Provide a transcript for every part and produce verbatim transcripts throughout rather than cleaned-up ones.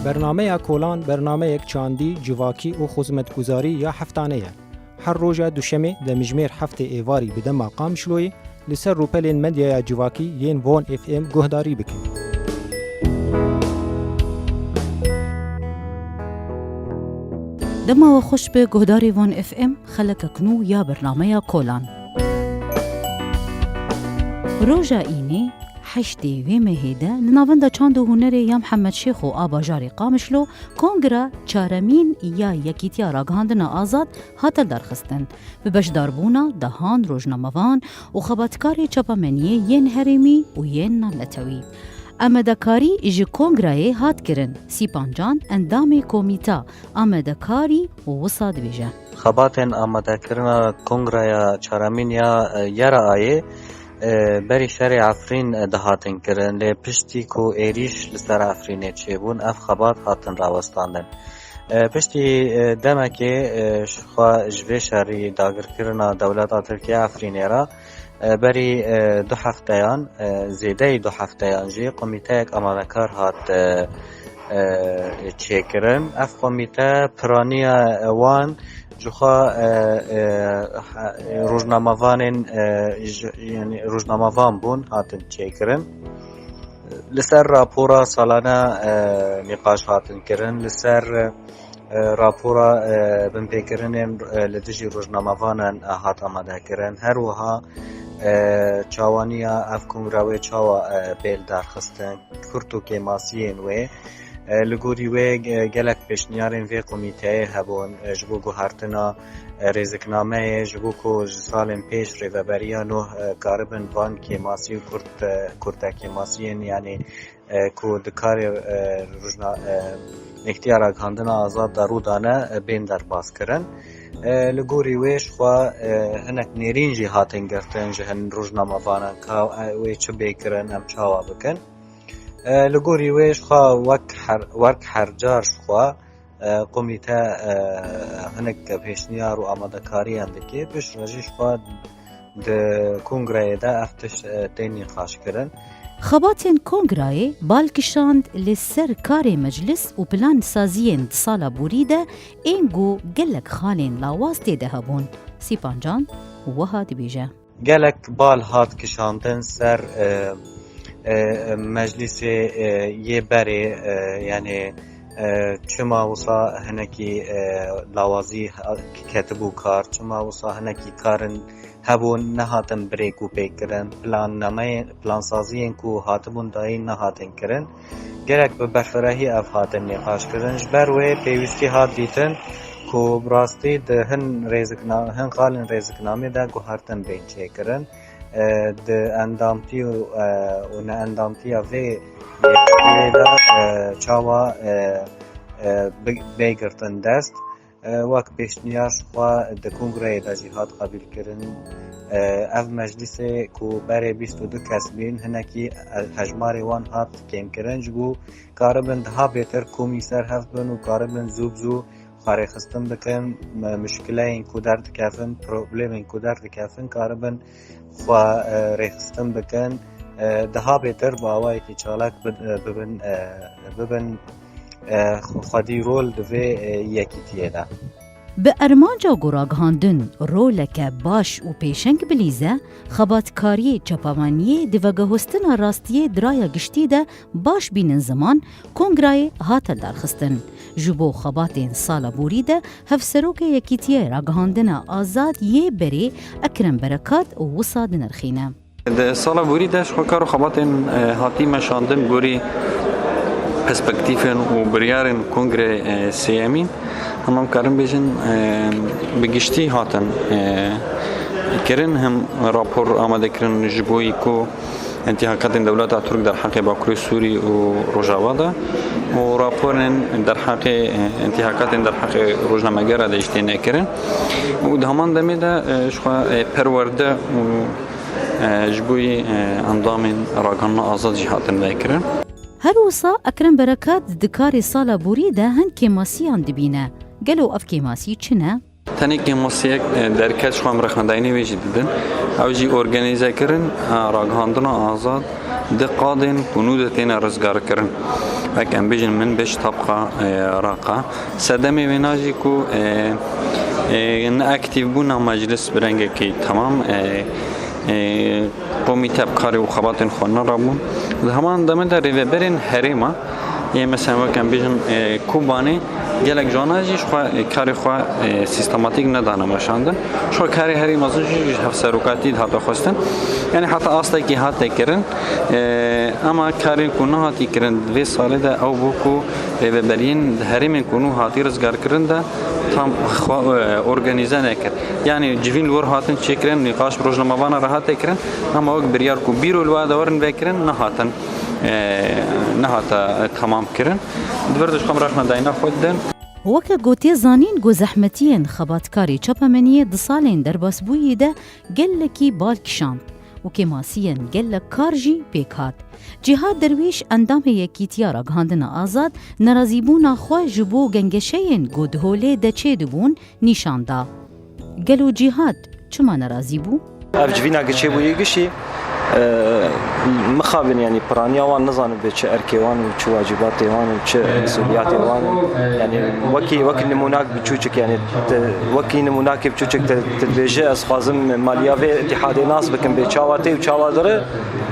Bernameya Kolan bernameyek çandî, civakî û xizmetguzarî ya heftane ye. Her roja duşemê demjimêr heftê êvarî bi dema Qamişloyê li ser rûpelên medyaya civakî yên Von F M guhdarî bikin. Dema we xweş be guhdarê Von F M, xelekek nû ya bernameya Kolan. Roja Înê, heştê vê mehê de li Navenda Çand û Hunerê ya Mihemed Şêxo a bajarê Qamişlo kongra çaremîn ya Yekîtiya Ragihandina Azad hate darxistin, bi beşdarbûna dehan rojnamevan û xebatkarê çapemeniyê yên herêmî û yên navnetewî. Amadekarî ji kongrayê hat kirin. Sîpan Can, endamê komîta, amadekarî û wisa dibêje. Xebatên amadekirina kongraya çaremîn ya, e, YRA'yê, e, berî şerê Efrîn, e, dihatin kirin, lê piştî ku êrîş li ser Efrînê çêbûn, ev xebat hatin rawestandin. E, piştî, e, demekê, e, ji xwe ji vê şerî dagirkirina dewleta Tirkiye Efrînê re, e, berî, e, du hefteyan, e, zêdeyî du hefteyan jî komîteyek amadekar hat, e, e, çêkirin. Ev komîte piraniya wan jixwe, e, e, he-, rojnamevanên, e, ji, yanî rojnamevan bûn, hatin çêkirin. Li ser rapora salane, e, nîqaş hatin kirin. Li ser, e, rapora, e, binpêkirinên, e, li dijî rojnamevanan, e, hat amadekirin. Her wiha, e, çawaniya ev kongra wê çawa, e, bê lidarxistin, kurt û kêmasiyên wê. E, li gorî wê, e, gelek pêşniyarên vê komîteyê hebûn, e, ji bo guhertina, e, rêziknameyê, ji bo ku ji salên pêş rêveberiya nû, e, karibin van kêmasî û kurt, e, kurtekêmasiyên, yanî, e, ku dikarê, e, rojna-, e, Yekîtiya Ragihandina Azad de rû dane, e, bên derbas kirin. E, li gorî wê jixwe, e, hinek nêrîn jî hatin girtin ji hin rojnamevanan ka, e, wê çi bê kirin, em çawa bikin. E, li gorî wê jixwe wek her, wek her car jixwe, e, komîte, e, hinek pêşniyar û amadekariyan dike. Piştre jî jixwe di kongreyê de ev tişt, e, tê nîqaşkirin. Xebatên kongrayê bal kişand li ser karê meclis û plan saziyên di sala borî de ên ku gelek xalên lawaz tê de hebûn. Sîpan Can wiha dibêje. Gelek bal hat kişandin ser, e, e, meclîsê, e, yê berê, e, yanî, e, çima wisa hinekî, e, lawazî ha-, ketibû kar, çima wisa hinekî karin hebûn nehatin birêk û pêk kirin, plannameyên, plansaziyên ku hatibûn dayîn nehatin kirin. Gelek bi berfirehî ev hatin nîqaşkirin. Ji ber wê pêwîstî hat dîtin ku bi rastî di hin rêzikna-, hin xalên rêziknamê de guhertin bên çêkirin. E, di endamtî û, e, û neendamtiya vê yekîtiyê de, e, çawa, e, e, bi-, bê girtin dest. E, wek pêşniyar jixwe di kongreyê de jî hat qebîlkirin. E, ev meclîsê ku berê bîst û du kes bîn, hinekî, e, hejmarê wan hat kêmkirin, ji bo karibin daha bêtir komî ser hev bin û karibin zû bi zû xwe rêxistin bikin, me-, muşkileyên ku derdikevin, problemên ku derdikevin, karibin xwe, e, rêxistin bikin, e, daha bêtir bi awayekî çalak bi-, e, bibin, e, bibin, e, xwedî rol di vê, e, yekîtiyê de. Bi armanca ku ragihandin roleke baş û pêşeng bilîze, xebatkariyê çapemeniyê di veguhestina rastiyê di raya giştî de baş bînin ziman, kongrayê hate darxistin. Ji bo xebatên sala borî de Hevserokê Yekîtiyê Ragihandina Azad yê berê Ekrem Berekat wisa dinirxîne. Di sala borî de ji xwe kar û xebatên, e, hatî meşandin gorî perspektîfên û biryarên kongrê, e, sêyemîn. Hema em karin bêjin, e, bi giştî hatin, e, kirin, hem rapor amade kirin ji bo yî ku întîhakatên dewleta Tirk derheqê Bakurê Sûrî û Rojava de û raporên derheqê, e, întîhakatên derheqê rojnamegera de jî têne kirin. Û di heman demê de, e, ji xwe, e, perwerde û, e, ji bo yî, e, endamên Ragihandina Azad jî hatin vekirin. Her wisa Ekrem Berekat di karê sala borî de hin kêmasiyan dibîne. Gelo ev kêmasî çi ne? Tenê kêmasiyek, e, derket, ji xwe em rexnedayînê wê jî didin. Ew jî organîzekirin, e, Ragihandina Azad Di qadên ku nû de têne rizgarkirin, wek em bijin min beş tabqa, e, raqa. Sedemê wêna jî ku, e, e, ne aktîv bûna meclis bi rengekî temam, e, e, komîte bi karê û xebatên xwe nerabûn. Di heman demê de rêveberên herêma, yê mesela wek em bijin, e, Kobanê gelek cana jî ji xwe, e, karê xwe, e, sîstematîk nedane meşandin. Ji xwe karê herî mezin jî ji hevserokatî dihate xwestin. Yani heta astekî hate kirin. E, ama karên ku nehatî kirin di vê salê de ew bû ku rêveberiyên di herêmên ku nû hatî rizgarkirin de tam xwe, e, organîze nekir. Yani civîn li wir hatin çêkirin, nîqaş bi rojnamevana re hate kirin, ama wek biryar ku bîro li we de werin vekirin, nehatin, e, nehate, e, temam kirin. Di vir de ji xwe em rexne dayîna xwe didin. Weke ku tê zanîn ku zehmetiyên xebatkarê çapemeniyê di salên derbasbûyî de gelekî bal kişand û kêmasiyên gelek kar jî pêk hat. Cîhad Derwîş, endamê Yekîtiya Ragihandina Azad, nerazîbûna xwe ji bo gengeşeyên ku di holê de çêdibûn nîşan da. Gelo Cîhad çima nerazî bû? Ev civîna giçê bû yê gişî, e, mixabin, yanî piraniya wan nizanin bê çi erkê wan û çi wacîbatê wan û çi mesûliyatê wan in. Yanî wekî, wekî nimûnak biçûçik, yanî te, wekî nimûnakê biçûçik te, te dibêje, ez xwazim maliya vê îtîhadê nas bikim bê çawa tê û çawa dire,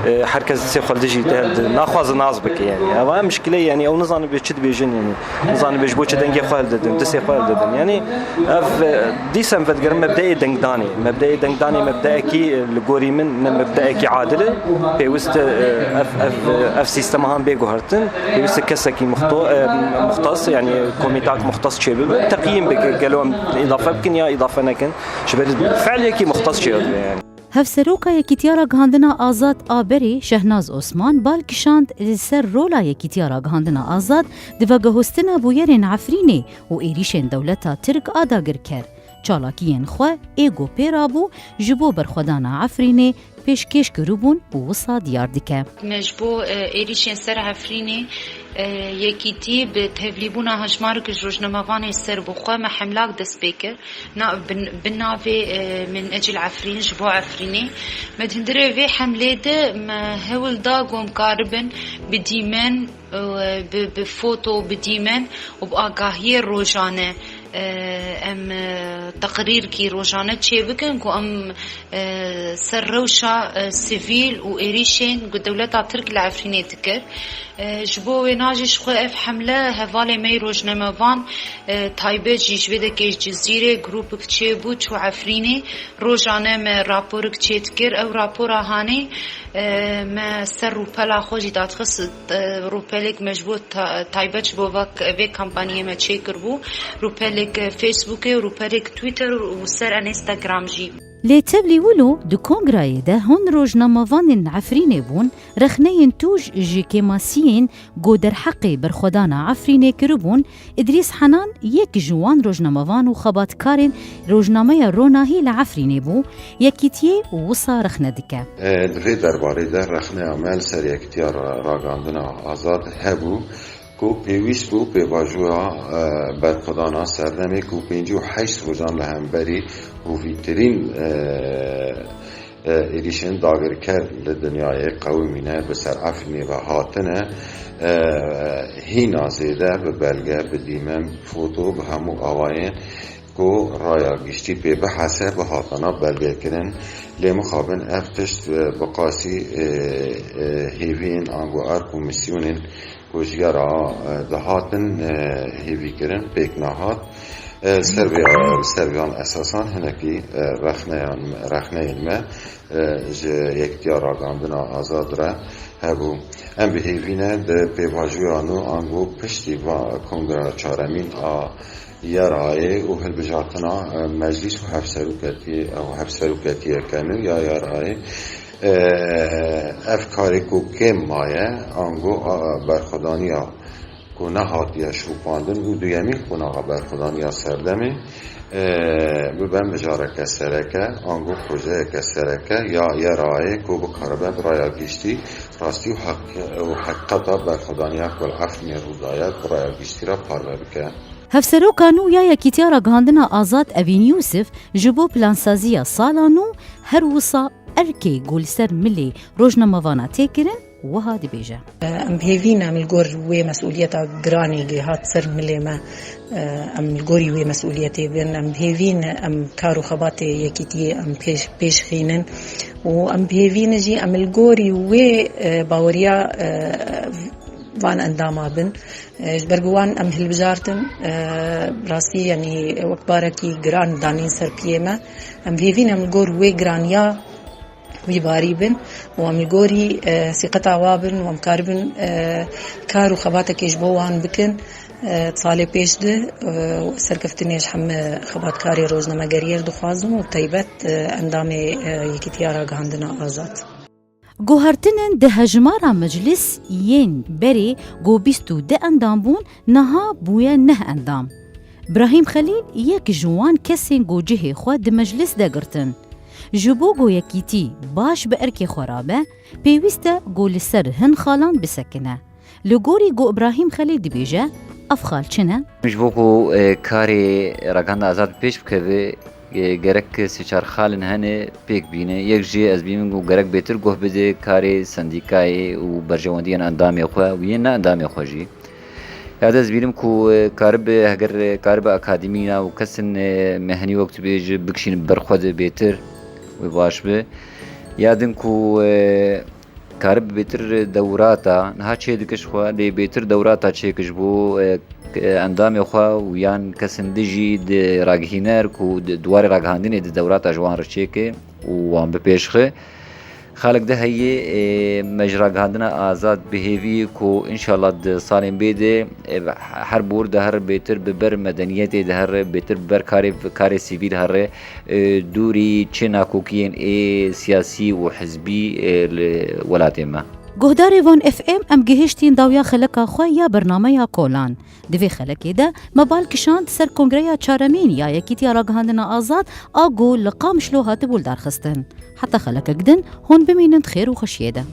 e, her kes distê xwe li dijî te hildi, naxwaze nas bike, yanî. Eva mişkile, yanî ew nizanin bê çi dibêjin, yanî. Nizanim ji bo çi dengê xwe hildidin, distê xwe hildidin. Yanî ev, e, dîsa em vedigerin mebdeê dengdanê. Mebdeê dengdanê mebdeekî, e, li gorî min ne mebdeekî adil e. Pêwist e, ev, ev, ev sîstema han bê guhertin. Pêwist e kesekî muxto-, e, muxtas, yanî komîtak muxtas çêbibe. Teqyîm bike, gelo em îdafe bikin ya îdafe nekin. Ji ber fiilekî muxtas çêdibe yanî. Hevseroka Yekîtiya Ragihandina Azad a berê Şehnaz Osman bal kişand li ser rola Yekîtiya Ragihandina Azad di veguhostina bûyerên Efrînê û êrîşên dewleta Tirk a dagirker, çalakiyên xwe ê ku pê rabû ji bo berxwedana Efrînê pêşkêş kiribûn û wisa diyar dike. Me ji bo, e, êrîşên ser Efrînê, e, yekîtî bi tevlîbûna hejmarek ji rojnamevanê ser bi xwe me hemlak dest pê kir. Na, bi, bi navê, e, Min Ecil Efrîn, ji bo Efrînê. Me di hundirê vê hemlê de me hewl da ku em karibin bi dîmen, e, bi, bi foto, bi dîmen û bi agahiyê rojane, e, em, e, teqrîrkî rojane çêbikin ku em, e, ser rewşa, e, sivîl û êrîşên ku dewleta Tirk li Efrînê dikir. E, ji bo wêna jî ji xwe ev hemle hevalê me yê rojnamevan, e, taybet jî ji vê dekê ji Cizîrê grûpek çêbû, çû Efrînê, rojane me raporik çêdikir. Ew rapora hanê, e, me ser rûpela xwe jî dadixist, e, rûpelek me ji bo ta-, taybet ji bo vak-, vê kampaniyê me çêkiribû. Rûpelek, e, Facebookê û rûpelek Twitter û ser Instagram jî. Lê tevlî wilo di kongrayê de hûn rojnamevanên Efrînê bûn, rexneyên tûj ji kêmasiyên ku derheqê berxwedana Efrînê kiribûn, Îdrîs Henan yek ji wan rojnamevan û xebatkarên rojnameya Ronahî li Efrînê bû, yekîtiyê wisa rexne dike. E, di vê derbarê de rexneya me li ser Yekîtiya Ra-, Ragandina Azad hebû. Ku pêwîst bû pêvajoya, e, berxwedana serdemê ku pêncî û heşt rojan li hemberî hovîtirîn, e, e, êrîşên dagirker li dinyayê qewimîne bi ser Efrînê ve hatine, e, hîna zêde bi belge, bi dîmen, foto, bi hemû awayên ku raya giştî pê bihese, bihatana belgekirin. Lê mixabin ev tişt, e, bi qasî, e, e, hêviyên ango erk û misyonên ku ji yara, e, dihatin, e, hêvîkirin pêk nehat. E, li ser vê, li ser vê esasan hinekî, e, rexneyan, rexneyên me, e, ji Yekîtiya Ragandina Azad re hebû. Em bi hêvî ne di pêvajoya nû ango piştî va kongra çaremîn a Yerayê û hilbijartina, e, meclîs û hevseroketiyê, ew hevseroketiyeke nû ya Yerayê, e, ev karê ku kêm maye, ango, a, berxwedaniya ku nehatiye şopandin û duyemîn qonaxa berxwedaniya serdemê, e, bibe mijareke sereke, ango projeyeke sereke ya Yerayê ku bikaribe bi raya giştî rastî û heq-, û heqîqeta berxwedaniya ku li Efrînê rû daye bi raya giştî re parve bike. Hevseroka nû ya Yekîtiya Ragihandina Azad Evîn Yûsif ji bo plansaziya sala nû her wisa erkê ku li ser milê rojnamevana tê kirin, wiha dibêje. Em bi hêvî ne, em li gor wê mesûliyeta giranê gê hat ser milê me, em li gorî wê mesûliyetê bin, em bi hêvî ne, em kar û xebatê yekîtiyê em pêş, pêş xînin û em bi hêvî ne jî em li gorî wê, e, baweriya, e, van endama bin. E, ji ber ku wan em hilbijartin, e, rastî, yanî wek barekî giran danîn ser piyê me. Em bi hêvî ne em li gor wê giraniya wî barî bin û em li gorî, e, sîqeta wa bin û em karibin, e, kar û xebatekê ji bo wan bikin. E, salê pêş de, e, serkeftinê ji heme xebatkarê rojnamegeriyê re dixwazim û taybet, e, endamê, e, Yekîtiya Ragihandina Azad. Guhertinên di hejmara meclis yên berê ku bîst û du endam bûn, niha bûye neh endam. Brahîm Xelîl yek ji wan kesên ku cihê xwe di meclis de girtin. Ji bo ku yekîtî baş bi erkê xwe rabe, pêwîst e ku li ser hin xalan bisekine. Li gorî ku Îbrahîm Xelîl dibêje, ev xal çi ne? Ji bo ku, e, karê Ragihandina Azad pêş bikeve, e, gerek sê çar xalên hene pêk bîne. Yek jê ez bînim ku gerek bêtir guh bide karê sendîkayê û berjewendiyên endamê xwe û yên ne endamê xwe jî. Ya de ez bînim ku, e, karibe, heger, e, karibe akademîna û kesin, e, mehnî wek tu bêjî bikişînin ber xwe de bêtir wê baş be. Ya din ku, e, karibe bêtir dewrata, niha çê dike ji xwe, lê bêtir dewrata çêke ji bo, e, endamê xwe û yan kesên di jî di ragihîner ku di, di warê ragihandinê di dewrata ji wan re çêke û wan bi pêş xe. Xalek de heye, e, me ji ragihandina azad bi hêvî ku înşallah di salên bê de, e, her bor de her bêtir bi ber medeniyetê de her bêtir bi ber karê, karê sivîl here, e, dûrî çi nakokiyên ê siyasî û hizbî, e, li welatê me. Guhdarê Van F M, em gihiştîn dawiya xeleka xwe ya bernameya kolan. Di vê xelekê de me bal kişand ser kongreya çaremîn ya Yekîtiya Ragihandina Azad a ku li Qamişlo hatibû lidarxistin. Heta xelekek din hûn bimînin di xêr û xweşiyê de.